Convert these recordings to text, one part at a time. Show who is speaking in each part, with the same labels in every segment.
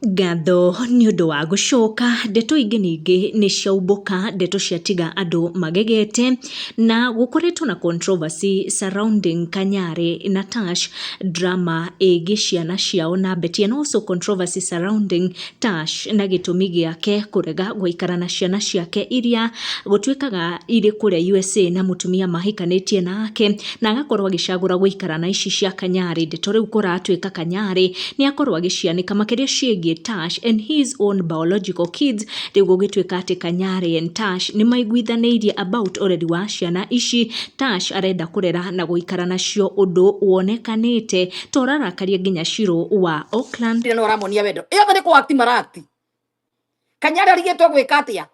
Speaker 1: Ngatho nĩ ũndũ wa gũcoka, ndeto ingĩ ningĩ nĩ ciaumbũka, ndeto ciatiga andũ magegete, na gũkoretwo na controversy surrounding Kanyari na Tash, drama ĩgiĩ ciana ciao na Betty, and also controversy surrounding Tash na gĩtũmi gĩake kũrega gũikara na ciana ciake iria gũtuĩkaga irĩ kũrĩa USA na mũtumia mahikanĩtie nake, na agakorwo agĩcagũra gũikara na ici cia Kanyari. Ndeto rĩu kũratuĩka Kanyari nĩ akorwo agĩcianĩka makĩria ciĩgiĩ Tash and his own biological kids. Rĩu gũgĩtuĩka atĩ Kanyari and Tash nĩ maiguithanĩirie about ũreri wa ciana ici. Tash arenda kũrera na gũikara nacio, ũndũ wonekanĩte ta ũrarakaria nginya Shiro wa Auckland.
Speaker 2: No ũramonia wendo ĩyothe nĩ kũakti marati. Kanyari arigĩtwo gwĩka atĩa?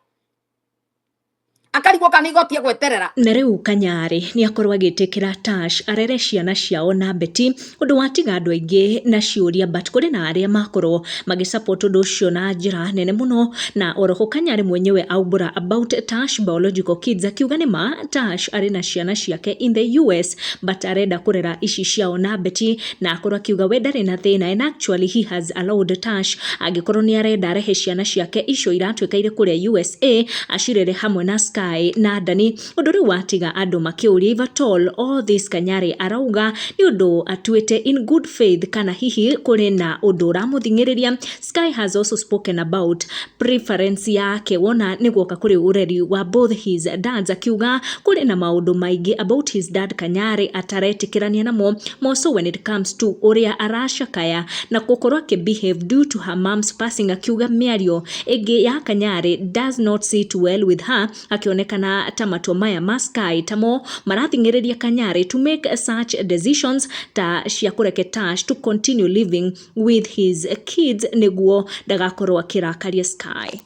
Speaker 2: Akarigwo kana igoti egweterera.
Speaker 1: Na rĩu Kanyari nĩ akorwo agĩtĩkĩra Tash arere ciana ciao na Betty, ũndũ watiga andũ aingĩ na ciũria, but kũrĩ na arĩa makorwo magĩsupport ũndũ ũcio na njĩra nene mũno. Na oroho Kanyari mwenyewe aumbũra about Tash biological kids, akiuga nĩ ma Tash arĩ na ciana ciake in the US, but arenda kũrera ici ciao na Betty, na akorwo akiuga we ndarĩ na thĩna, and actually he has allowed Tash, angĩkorwo nĩ arenda arehe ciana ciake icio iratuĩka irĩ kũrĩa USA, acirere hamwe na Sky na Dani. Ũndũ rĩu watiga andũ makĩũria if at all this Kanyari arauga nĩ ũndũ atuĩte in good faith, kana hihi kũrĩ na ũndũ ũramũthing'ĩrĩria. Sky has also spoken about preference yake wona nĩ guoka kũrĩ ũreri wa both his dads, akiuga kũrĩ na maũndũ maingĩ about his dad Kanyari ataretĩkĩrania namo, more so when it comes to ũrĩa aracakaya na gũkorwo akĩbehave due to her mom's passing. Akiuga mĩario ĩngĩ ya Kanyari does not sit well with her, akĩonekana ta matua maya ma Sky tamo marathing'ĩrĩria Kanyari to make such decisions ta cia kũreke Tash to continue living with his kids nĩguo ndagakorwo akĩrakaria Sky.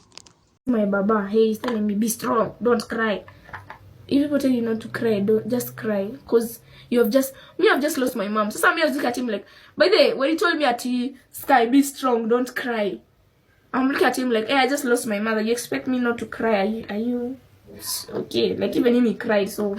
Speaker 3: My baba, hey, he's telling me, "Be strong, don't cry." If people tell you not to cry, don't just cry, 'cause you have just me I've just lost my mom. So some I was looking at him like, by the way, when he told me ati, "Sky, be strong, don't cry," I'm looking at him like, "Hey, I just lost my mother. You expect me not to cry? Are you okay?" Like, even him, he cried. So